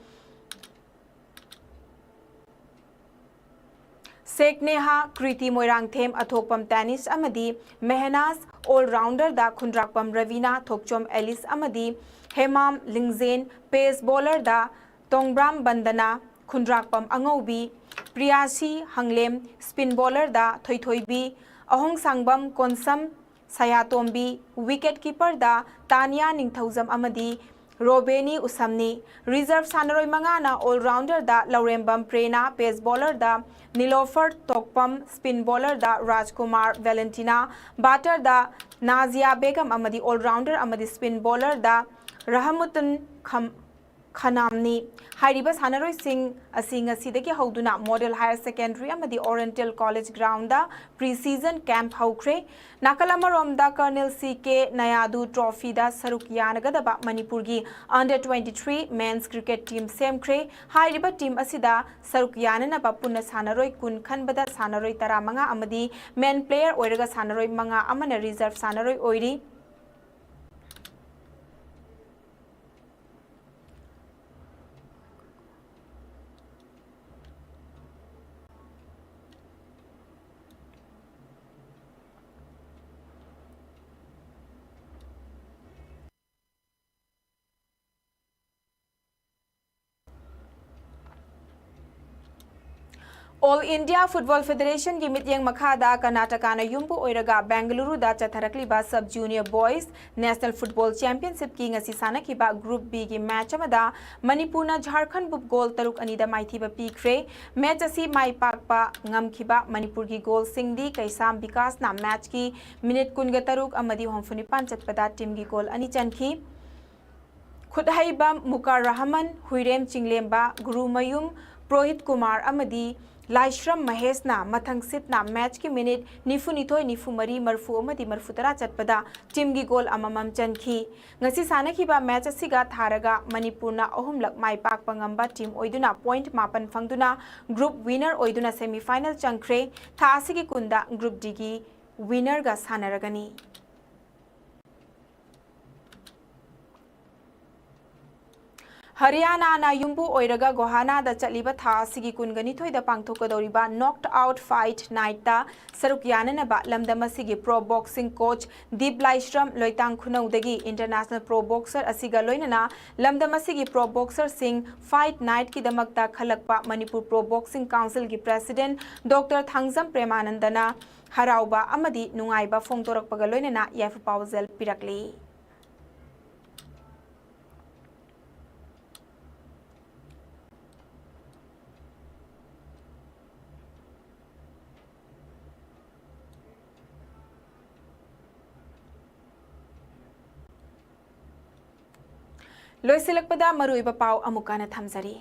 ꯁꯦꯈ ꯅꯦꯍꯥ, ꯀ꯭ꯔꯤꯇꯤ ꯃꯣꯏꯔꯥꯡꯊꯦꯝ, ꯑꯊꯣꯛꯄꯝ ꯇꯦꯅꯤꯁ ꯑꯃꯗꯤ ꯃꯦꯍꯅꯥꯖ, all-rounder ꯗ ꯈꯨꯟꯗ꯭ꯔꯥꯛꯄꯝ ꯔꯕꯤꯅꯥ, ꯊꯣꯛꯆꯣꯝ ꯑꯦꯂꯤꯁ ꯑꯃꯗꯤ ꯍꯦꯃꯥꯝ ꯂꯤꯡꯖꯦꯟ, pace bowler ꯗ ꯇꯣꯡꯕ꯭ꯔꯥꯝ ꯕꯟꯗꯅꯥ, ꯈꯨꯟꯗ꯭ꯔꯥꯛꯄꯝ ꯑꯉꯧꯕꯤ, ꯄ꯭ꯔꯤꯌꯥꯁꯤ ꯍꯪꯂꯦꯝ, spin bowler ꯗ ꯊꯣꯏꯊꯣꯏꯕꯤ, ꯑꯍꯣꯡꯁꯥꯡꯕꯝ ꯀꯣꯟꯁꯝ, ꯁꯌꯥꯇꯣꯝꯕꯤ, wicket keeper ꯗ ꯇꯥꯅꯤꯌꯥ ꯅꯤꯡꯊꯧꯖꯝ ꯑꯃꯗꯤ ꯔꯣꯕꯦꯅꯤ ꯎꯁꯝꯅꯤ꯫ Reserve ꯁꯥꯟꯅꯔꯣꯏ ꯃꯉꯥꯅ all-rounder ꯗ ꯂꯧꯔꯦꯝꯕꯝ ꯄ꯭ꯔꯦꯅꯥ, pace bowler ꯗ ꯅꯤꯂꯣꯐꯔ ꯇꯣꯛꯄꯝ, spin bowler ꯗ ꯔꯥꯖꯀꯨꯃꯥꯔ ꯚꯦꯂꯦꯟꯇꯤꯅꯥ, batter ꯗ ꯅꯥꯖꯤꯌꯥ ꯕꯦꯒꯝ ꯑꯃꯗꯤ all-rounder ꯑꯃꯗꯤ spin bowler ꯗ ꯔꯍꯃꯨꯇꯟ ꯈꯝ-, ꯈꯅꯥꯝꯅꯤ꯫ ꯍꯥꯏꯔꯤꯕ ꯁꯥꯟꯅꯔꯣꯏꯁꯤꯡ ꯑꯁꯤ ꯉꯁꯤꯗꯒꯤ ꯍꯧꯗꯨꯅ Model Higher Secondary ꯑꯃꯗꯤ Oriental College ground ꯗ pre-season camp ꯍꯧꯈ꯭ꯔꯦ꯫ ꯅꯥꯀꯜ ꯑꯃꯔꯣꯝꯗ Colonel C K Nayadu trophy ꯗ ꯁꯔꯨꯛ ꯌꯥꯅꯒꯗꯕ ꯃꯅꯤꯄꯨꯔꯒꯤ under twenty-three men's cricket team ꯁꯦꯝꯈ꯭ꯔꯦ꯫ ꯍꯥꯏꯔꯤꯕ team ꯑꯁꯤꯗ ꯁꯔꯨꯛ ꯌꯥꯅꯅꯕ ꯄꯨꯟꯅ ꯁꯥꯟꯅꯔꯣꯏ ꯀꯨꯟ ꯈꯟꯕꯗ ꯁꯥꯟꯅꯔꯣꯏ ꯇꯔꯥꯃꯉꯥ ꯑꯃꯗꯤ main player ꯑꯣꯏꯔꯒ ꯁꯥꯟꯅꯔꯣꯏ ꯃꯉꯥ ꯑꯃꯅ reserve ꯁꯥꯟꯅꯔꯣꯏ ꯑꯣꯏꯔꯤ꯫ All India Football Federationꯒꯤ ꯃꯤꯠꯌꯦꯡ ꯃꯈꯥꯗ ꯀꯔꯅꯥꯇꯀꯥꯅ ꯌꯨꯝꯕꯨ ꯑꯣꯏꯔꯒ ꯕꯦꯡꯒꯂꯨꯔꯨꯗ ꯆꯠꯊꯔꯛꯂꯤꯕ Sub Junior Boys National Football Championshipꯀꯤ ꯉꯁꯤ ꯁꯥꯟꯅꯈꯤꯕ Group Bꯒꯤ match ꯑꯃꯗ ꯃꯅꯤꯄꯨꯔꯅ ꯖꯥꯔꯈꯟꯕꯨ goal ꯇꯔꯨꯛ ꯑꯅꯤꯗ ꯃꯥꯏꯊꯤꯕ ꯄꯤꯈ꯭ꯔꯦ꯫ Match ꯑꯁꯤ ꯃꯥꯏ ꯄꯥꯛꯄ ꯉꯝꯈꯤꯕ ꯃꯅꯤꯄꯨꯔꯒꯤ goalꯁꯤꯡꯗꯤ ꯀꯩꯁꯥꯝ ꯕꯤꯀꯥꯁꯅ matchꯀꯤ minute ꯀꯨꯟꯒ ꯇꯔꯨꯛ ꯑꯃꯗꯤ ꯍꯨꯝꯐꯨ ꯅꯤꯄꯥꯟ ꯆꯠꯄꯗ teamꯒꯤ goal ꯑꯅꯤ ꯆꯟꯈꯤ꯫ ꯈꯨꯠꯍꯩꯕꯝ ꯃꯨꯀꯥ ꯔꯍꯃꯟ, ꯍꯨꯏꯔꯦꯝ ꯆꯤꯡꯂꯦꯝꯕ, ꯒꯨꯔꯨꯃꯌꯨꯝ ꯄ꯭ꯔꯣꯍꯤꯠ ꯀꯨꯃꯥꯔ ꯑꯃꯗꯤ ꯂꯥꯏꯁ꯭ꯔꯝ ꯃꯍꯦꯁꯅ ꯃꯊꯪ ꯁꯤꯠꯅ matchꯀꯤ minute ꯅꯤꯐꯨ ꯅꯤꯊꯣꯏ, ꯅꯤꯐꯨ ꯃꯔꯤ, ꯃꯔꯐꯨ ꯑꯃꯗꯤ ꯃꯔꯐꯨ ꯇꯔꯥ ꯆꯠꯄꯗ teamꯒꯤ goal ꯑꯃꯃꯝ ꯆꯟꯈꯤ꯫ ꯉꯁꯤ ꯁꯥꯟꯅꯈꯤꯕ match ꯑꯁꯤꯒ ꯊꯥꯔꯒ ꯃꯅꯤꯄꯨꯔꯅ ꯑꯍꯨꯝꯂꯛ ꯃꯥꯏ ꯄꯥꯛꯄ ꯉꯝꯕ team ꯑꯣꯏꯗꯨꯅ point ꯃꯥꯄꯟ ꯐꯪꯗꯨꯅ group winner ꯑꯣꯏꯗꯨꯅ semi final ꯆꯪꯈ꯭ꯔꯦ꯫ ꯊꯥ ꯑꯁꯤꯒꯤ ꯀꯨꯟꯗ Group Dꯒꯤ winnerꯒ ꯁꯥꯟꯅꯔꯒꯅꯤ꯫ ꯍꯔꯤꯌꯥꯅꯥꯅ ꯌꯨꯝꯕꯨ ꯑꯣꯏꯔꯒ ꯒꯣꯍꯥꯅꯥꯗ ꯆꯠꯂꯤꯕ ꯊꯥ ꯑꯁꯤꯒꯤ ꯀꯨꯟꯒ ꯅꯤꯊꯣꯏꯗ ꯄꯥꯡꯊꯣꯛꯀꯗꯧꯔꯤꯕ Knocked Out Fight Nightꯇ ꯁꯔꯨꯛ ꯌꯥꯅꯅꯕ ꯂꯝꯗꯝ ꯑꯁꯤꯒꯤ pro boxing coach ꯗꯤꯞ ꯂꯥꯏꯁ꯭ꯔꯝ ꯂꯣꯏꯇꯥꯡ ꯈꯨꯅꯧꯗꯒꯤ international pro boxer ꯑꯁꯤꯒ ꯂꯣꯏꯅꯅ ꯂꯝꯗꯝ ꯑꯁꯤꯒꯤ pro boxerꯁꯤꯡ fight nightꯀꯤꯗꯃꯛꯇ ꯈꯜꯂꯛꯄ Manipur Pro Boxing Councilꯒꯤ president Doctor Thangjam ꯄ꯭ꯔꯦꯃꯥꯅꯟꯗꯅ ꯍꯔꯥꯎꯕ ꯑꯃꯗꯤ ꯅꯨꯡꯉꯥꯏꯕ ꯐꯣꯡꯗꯣꯔꯛꯄꯒ ꯂꯣꯏꯅꯅ ꯌꯥꯏꯐ ꯄꯥꯎꯖꯦꯜ ꯄꯤꯔꯛꯂꯤ꯫ ꯂꯣꯏꯁꯤꯜꯂꯛꯄꯗ ꯃꯔꯨꯑꯣꯏꯕ ꯄꯥꯎ ꯑꯃꯨꯛ ꯍꯟꯅ ꯊꯝꯖꯔꯤ꯫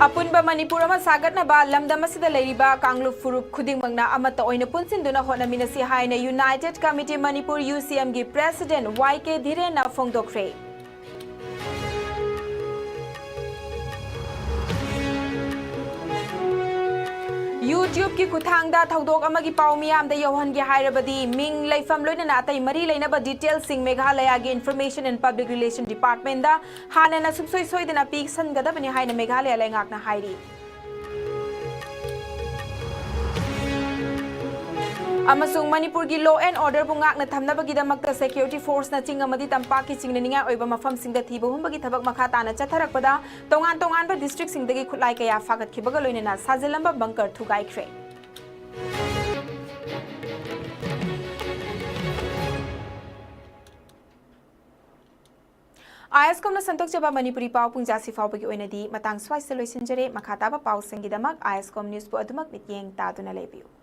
ꯑꯄꯨꯟꯕ ꯃꯅꯤꯄꯨꯔ ꯑꯃ ꯁꯥꯒꯠꯅꯕ ꯂꯝꯗꯝ ꯑꯁꯤꯗ ꯂꯩꯔꯤꯕ ꯀꯥꯡꯂꯨꯞ ꯐꯨꯔꯨꯞ ꯈꯨꯗꯤꯡꯃꯛꯅ ꯑꯃꯠꯇ ꯑꯣꯏꯅ ꯄꯨꯟꯁꯤꯟꯗꯨꯅ ꯍꯣꯠꯅꯃꯤꯟꯅꯁꯤ ꯍꯥꯏꯅ United Committee Manipur, UCMꯒꯤ president ꯋꯥꯏ ꯀꯦ ꯙꯤꯔꯦꯟꯅ ꯐꯣꯡꯗꯣꯛꯈ꯭ꯔꯦ꯫ YouTubeꯀꯤ ꯈꯨꯠꯊꯥꯡꯗ ꯊꯧꯗꯣꯛ ꯑꯃꯒꯤ ꯄꯥꯎ ꯃꯤꯌꯥꯝꯗ ꯌꯧꯍꯟꯒꯦ ꯍꯥꯏꯔꯕꯗꯤ ꯃꯤꯡ, ꯂꯩꯐꯝ, ꯂꯣꯏꯅꯅ ꯑꯇꯩ ꯃꯔꯤ ꯂꯩꯅꯕ detailꯁꯤꯡ ꯃꯦꯘꯥꯂꯌꯒꯤ Information and Public Relation Departmentꯗ ꯍꯥꯟꯅꯅ ꯁꯨꯡꯁꯣꯏ ꯁꯣꯏꯗꯅ ꯄꯤꯁꯟꯒꯗꯕꯅꯤ ꯍꯥꯏꯅ ꯃꯦꯘꯥꯂꯌ ꯂꯩꯉꯥꯛꯅ ꯍꯥꯏꯔꯤ꯫ ꯑꯃꯁꯨꯡ ꯃꯅꯤꯄꯨꯔꯒꯤ law and order ꯕꯨ ꯉꯥꯛꯅ ꯊꯝꯅꯕꯒꯤꯗꯃꯛꯇ security force ꯅ ꯆꯤꯡ ꯑꯃꯗꯤ ꯇꯝꯄꯥꯛꯀꯤ ꯆꯤꯡꯅꯅꯤꯡꯉꯥꯏ ꯑꯣꯏꯕ ꯃꯐꯝꯁꯤꯡꯗ ꯊꯤꯕ ꯍꯨꯝꯕꯒꯤ ꯊꯕꯛ ꯃꯈꯥ ꯇꯥꯅ ꯆꯠꯊꯔꯛꯄꯗ ꯇꯣꯉꯥꯟ ꯇꯣꯉꯥꯟꯕ district ꯁꯤꯡꯗꯒꯤ ꯈꯨꯠꯂꯥꯏ ꯀꯌꯥ ꯐꯥꯒꯠꯈꯤꯕꯒ ꯂꯣꯏꯅꯅ ꯁꯥꯖꯤꯜꯂꯝꯕ bunker ꯊꯨꯒꯥꯏꯈ꯭ꯔꯦ꯫ ꯑꯥꯏ ꯑꯦꯁ ꯀꯣꯝꯅ ꯁꯟꯗꯣꯛꯆꯕ ꯃꯅꯤꯄꯨꯔꯤ ꯄꯥꯎ ꯄꯨꯡꯖꯥꯁꯤ ꯐꯥꯎꯕꯒꯤ ꯑꯣꯏꯅꯗꯤ ꯃꯇꯥꯡ ꯁ꯭ꯋꯥꯏꯁꯤꯗ ꯂꯣꯏꯁꯤꯟꯖꯔꯦ꯫ ꯃꯈꯥ ꯇꯥꯕ ꯄꯥꯎꯁꯤꯡꯒꯤꯗꯃꯛ ꯑꯥꯏ ꯑꯦꯁ ꯀꯣꯝ news ꯄꯨ ꯑꯗꯨꯃꯛ ꯃꯤꯠꯌꯦꯡ ꯇꯥꯗꯨꯅ ꯂꯩꯕꯤꯌꯨ꯫